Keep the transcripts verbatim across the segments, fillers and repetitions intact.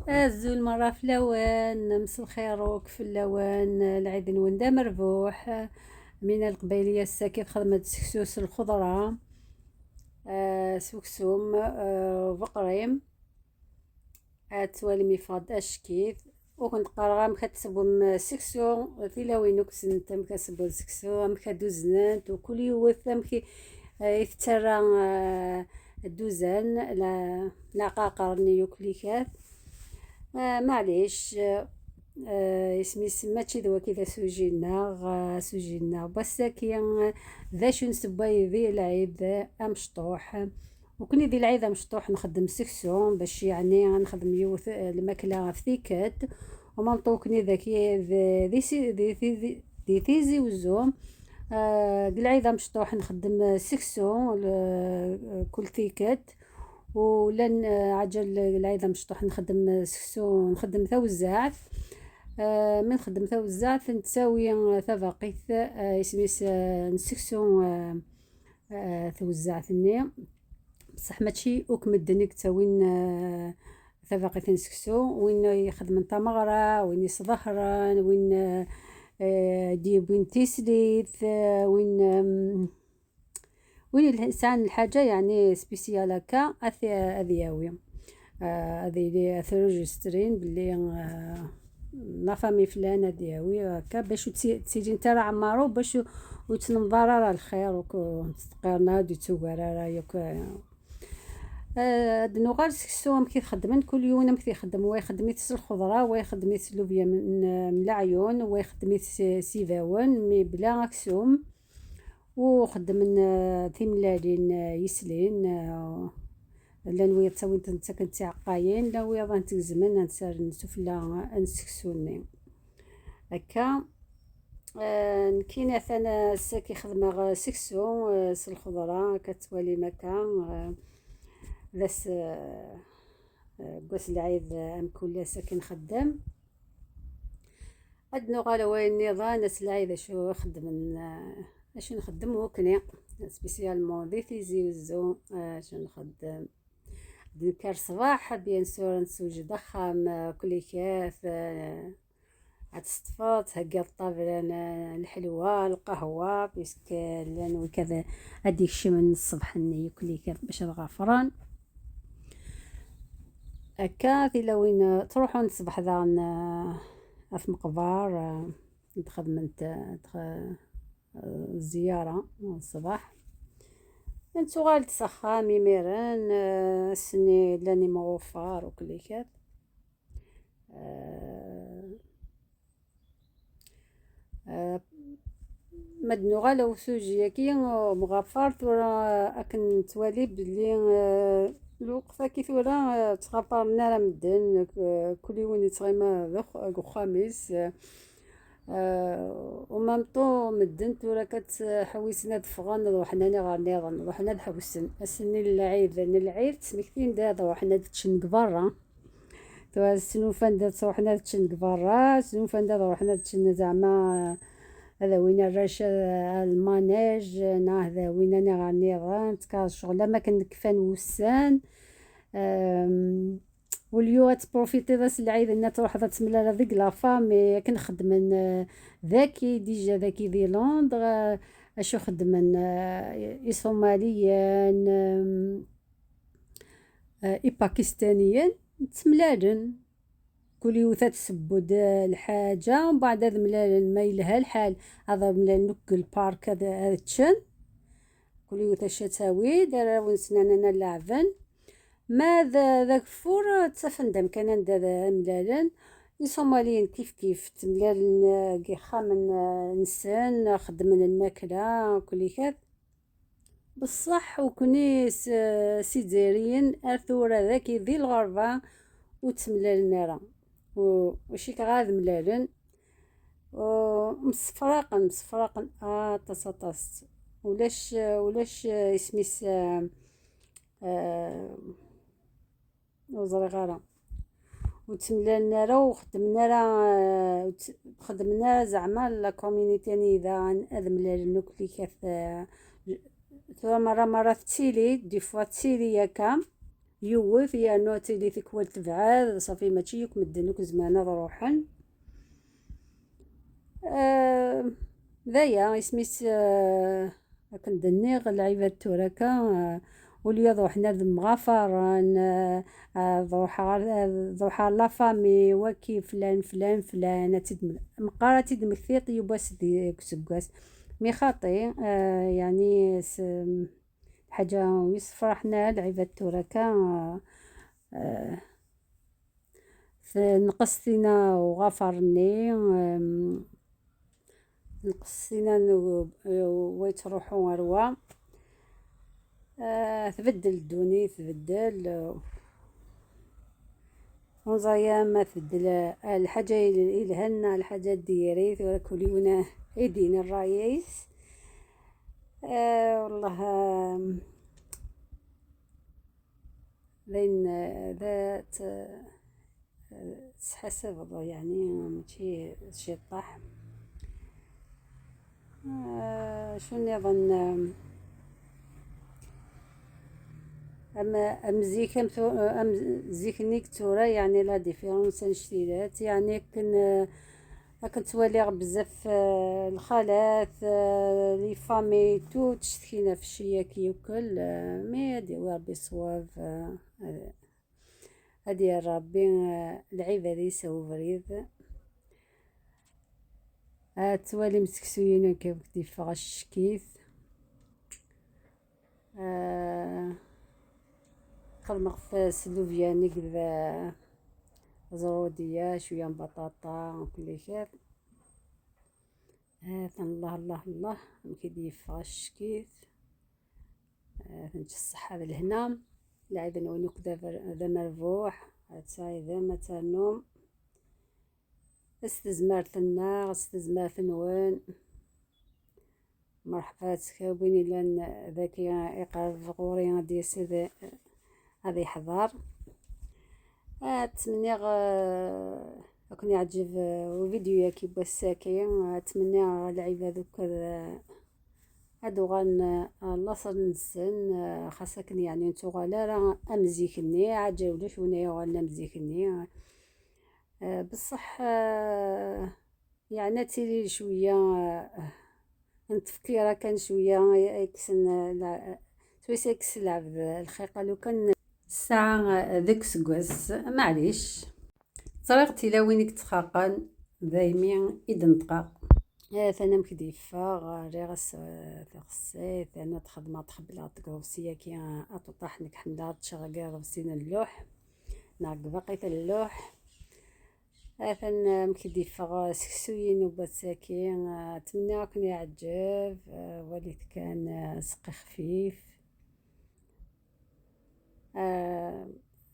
Azul merra fell-awen, mselxir akk fell-awen, lɛid-nwen d amerbuḥ. Mina Leqbayliya ass-a kif xedment seksu s lxeḍra, eh, s uksum, eh, ubeqrim. Ad twalim yeffeɣ-d acekkit. Ur kent-qqareɣ amek ad teswem seksu, tilawin akk ssnent amek ad swen seksu, amek ad uznent, u kul yiwet amek i, eh, i tettarra, eh, dduzan, la-, lɛaqaqer-nni akk likat. Eh, maɛlic, eh, isem-is mačči d waki d asuji-nneɣ, eh, asuji-nneɣ. N wass-agi, eh, d acu nsewway di lɛid, eh, amecṭuḥ. Ukni di lɛid amecṭuḥ nxeddem seksu, bac yeɛni ad nxeddem yiwet, eh, lmakla ɣef tikkelt. U même temps ukni daki d, di si-, di, di, di, di Tizi Wezzu, eh, deg lɛid amecṭuḥ nxeddem seksu, l-, kul tikkelt. U llan, eh, ɛǧal lɛid amecṭuḥ nxeddem seksu, nxeddem tawezzaɛt. Eh, mi nxeddem tawezzaɛt nettawi, eh, tabaqit, eh, isem-is, eh, n seksu, eh, eh, tawezzaɛt-nni. Bṣeḥ mačči akk medden i yettawin, eh, tabaqit n seksu. Win ixedmen tameɣra, win isḍehren, win, eh, eh, d-yewwin tislit, eh, win, em, win il-, sɛan lḥaǧa, yeɛni, spécial akka, ad t-, ad yawi. Eh, ad yili, ad t-rujistrin belli, eh, la famille flan ad yawi akka, bac ur tt-, ttilint ara ɛmaru, bac ur, ur ttnemḍar ara lxir, ur k-, ur ttqirna, ur d-ittugar ara yakk. Eh, ad nuɣal seksu amek i t-xeddmen, kul yiwen amek t-ixeddem, wa ixeddem-it s lxeḍra, wa ixeddem-it s lubya n, n, n leɛyun, wa ixeddem-it s, s ibawen, mi bla aksum. U xeddmen, eh, timellalin, eh, yeslin, eh, llan wiyaḍ ttawin-tent akken d tiɛeqqayin, llan wiyaḍ ad tent-gezmen, ad tent-rren sufella n seksu-nni. Akka, eh, nekkini atan ass-agi xedmeɣ seksu, eh, s lxeḍra, akka tettwalim akka, eh, d ass, eh, eh, deg wass n lɛid, eh, amkul ass akken nxeddem. Ad nuɣal i wayen nniḍen, ass n lɛid acu xeddmen, eh, acu nxeddem wakni, spécialement di Tizi Wezzu, eh, acu nxeddem. Ad nekker ṣṣbeḥ, bien sûr, ad nessewjed axxam, eh, kullikat, eh, ad tseṭṭfeḍ, theggiḍ ṭṭabla n, eh, lḥelwa, lqahwa, puisque llan wikad ad d-ikecmen ṣṣbeḥ-nni, kullikat bac ad ɣafren. Akka, tilawin, eh, ttruḥunt ṣṣbeḥ daɣen, eh, ɣer tmeqbar, eh, ad xedment, eh, ad x-, eh, zziyara ṣṣbeḥ. Nettuɣal-d s axxam imiren, eh, ass-nni llan imɣufar u kullikat. Eh, eh, ma d-nuɣal ɣer usuji-agi, umɣafar tura, eh, akken nettwali belli, eh, lweqt-agi tura, eh, ttɣafaren ara medden, eh, kul yiwen yettɣima d ux-, deg uxxam-is, eh, Eh, u même temps medden tura akka ttḥewwisen ad ffɣen, ad ruḥen aniɣer nniḍen, ruḥen ad ḥewsen. Ass-nni n lɛid, n lɛid, ttmektin-d ad ruḥen ad ččen deg berra. Tura snufan-d ad ruḥen ad ččen deg berra, snufan-d ad ruḥen ad ččen zeɛma ad awin arrac, eh, ar lmanej, neɣ ad awin aniɣer nniḍen, tkar ccɣel am akken kfan wussan. Ehm, Au lieu ad tprofitiḍ ass n lɛid-nni, ad truḥeḍ ad temlaleḍ deg la famille, akken xeddmen, eh, daki, déjà daki di Londres, eh, acu xeddmen, eh, Iṣumaliyen, eh, eh, Ipakistaniyen, ttemlalen. Kul yiwet ad tesbud, eh, lḥaǧa, mbeɛd ad mlalen, ma yelha lḥal, ad mlalen akk deg lpark ad, ad ččen. Kul yiwet acu ad tawi-d, arraw-nsen anan ad leɛben. Ma d, d ageffur, ttafen-d amkan anda ad mlalen. Iṣumaliyen kif kif, ttemlalen, eh, deg yixxamen, eh, nsen, xeddmen lmakla, kullikat. Beṣṣeḥ ukni s, s Izzayriyen ar tura daki di lɣerba ur ttemlalen ara. U, u cikkeɣ ad mlalen. U, msefraqen, msefraqen aṭas, aṭas. Ulac, ulac, eh, isem-is, eh, eh, ur ẓriɣ ara. Ur ttemlalen ara, ur xeddmen ara, eh, ur tt-, xeddmen ara zeɛma la communauté-nni daɣen ad mlalen akk likat, eh, tura merra, merra tettili, des fois tettili akka. yiwet, yernu ad tili tikwal tebɛed, ṣafi mačči yakk medden akk zemren ad ruḥen. Ah, d aya, isem-is, ah, akken d-nniɣ, lɛibad tura akka, ah, au lieu ad ruḥen ad mɣafaren, ah, ah, ad ruḥeɣ ɣer, ad ruḥeɣ ɣer la famille, waki flan, flan, flan, ad tt-id-, meqqar ad tt-id-mmektiḍ yiwwas deg useggas. Mi xaṭi, ah, yeɛni s-, lḥaǧa ur yessefraḥen ara lɛibad tura akka, ah, ah, Tenqes tina uɣafar-nni, em, tenqes tina n u-, u-, wa yettruḥu ar wa. Ah, tbeddel ddunit, tbeddel, eh, ur neẓri ara ma tbeddel, eh, lḥaǧa il-, ilhan neɣ lḥaǧa n diri, tura kul yiwen i d-yini ṛṛay-is. Ah, wallah, em, d ayen, eh, d at-, eh, tesḥasabeḍ, yeɛni mačči ciṭṭaḥ. Eh, acu nniḍen, eh, am, am zik, am tu-, am zik-nni d tura, yeɛni la différence annect-ilat, yeɛni akken, eh, akken ttwaliɣ bezzaf, eh, lxalat, eh, les familles, tout, ttcetkin ɣef cci-agi yakk, eh, mais ad yawi Rebbi ṣṣwab, eh, ad, ad yerr Rebbi, eh, lɛibad-is ar ubrid. Ad twalim seksu-inu akka d-yeffeɣ acekkit. Ah, xedmeɣ-t s llubyan akked, ah, ẓrudiya, cwiya n baṭaṭa, kulli xir. Ah, Allah, Allah, Allah, amek i d-yeffeɣ acekkit. Ah, tnečč ṣṣeḥḥa d lehna. Lɛid-nwen akk d amer-, d amerbuḥ. Ad tesɛidem, ad ternum. S tezmert-nneɣ, s tezmert-nwen. Merḥba, ttxil win illan dagi iqerreb ɣur-i ad d-yas ad, ad iḥḍer. Ah, ttmenniɣ, eh, ad ken-yeɛǧeb, eh, uvidyu-yagi n wass-agi. Ah, ttmenniɣ lɛibad akk ad, eh, ad uɣalen, eh, ɣer laṣel-nsen, eh, xas akken yeɛni ur nettuɣal ara am zik-nni, ɛaǧa ulac win ay yuɣalen am zik-nni. Eh, beṣṣeḥ, eh, yeɛni ad tili cwiya, eh, n tfekra kan cwiya, ay, ay kksen, eh, la-, eh, swayes ay kkes lɛebd lxiqa lukan ssaɛa, eh, deg useggas, maɛlic. Ẓriɣ tilawin i yettxaqan, daymi i d-neṭqeɣ. Eh, atan amek d-yeffeɣ, rriɣ-as, eh, taxessayt, ana ad xedmeɣ, ad xebbleɣ deg uḍebsi-agi, eh, aṭuṭaḥ, nekk ḥemmleɣ ad ččeɣ deg iḍebsi n lluḥ, neɣ deg baqit n lluḥ. Atan amek i d-yeffeɣ seksu-inu n wass-agi. Ah, ttmenniɣ ad ken-yeɛǧeb. Ah, walit kan, ah, seqqi xfif. Ah,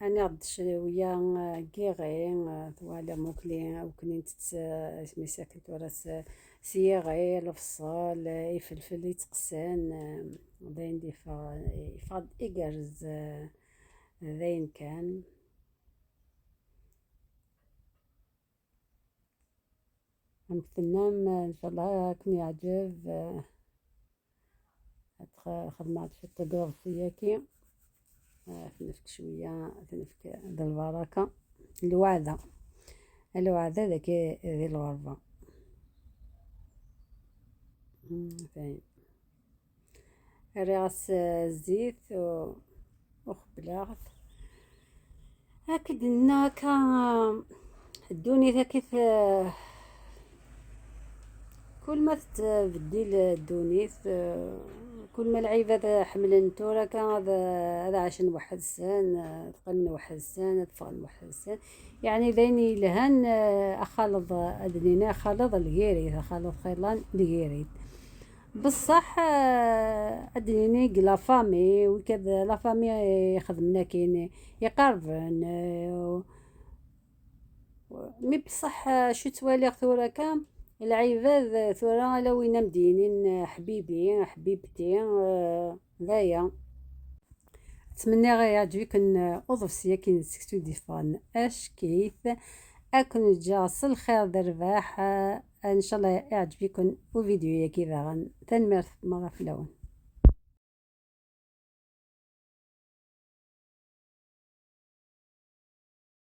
aniɣ-d cwiya, ah, n yiɣi, ah, twalam akli, akken i ntett, ah, isem-is akken tura s, s yiɣi, lebṣel, ah, ifelfel itteqsan, ah, d ayen d-yeffeɣ, yeffeɣ-d igerrez, ah, d ayen kan. Amek tennam? Ncallah ad ken-yeɛǧeb. Ad x-, xedmeɣ-d cwiṭ n uḍebsi-agi. Ad t-nefk cwiya, ad t-nefk d lbaraka. Lweɛda. Lweɛda dagi di lɣerba. Mm, fahim. Rriɣ-as, eh, zzit u, u xebbleɣ-t. Akken d-nenna akka, eh, ddunit akka t-, eh, kul ma tettbeddil ddunit, eh, kul ma lɛibad ḥemmlen tura akka ad, ad ɛacen weḥd-sen, eh, ad qqimen weḥd-sen, ad ffɣen weḥd-sen. Yeɛni d ayen yelhan, eh, axaleḍ, ad d-nini axaleḍ lgiri-t, axaleḍ xilla n lgiri-t. Beṣṣeḥ, eh, ad d-nini deg la famille, wikad la famille ixedmen akin, iqerben, eh, mi beṣṣeḥ, eh, acu ttwaliɣ tura akka, lɛibad, eh, tura ala win am d-yinin, eh, ḥbibi, ḥbibti, eh, d aya. Ttmenniɣ yeɛǧeb-iken, eh, uḍebsi-agi n seksu d-yeffɣen ack-it. Ad ken-ǧǧeɣ s lxir d rrbeḥ. Eh, ncallah iɛǧeb-iken uvidyu-agi daɣen. Tanemmirt merra fell-awen.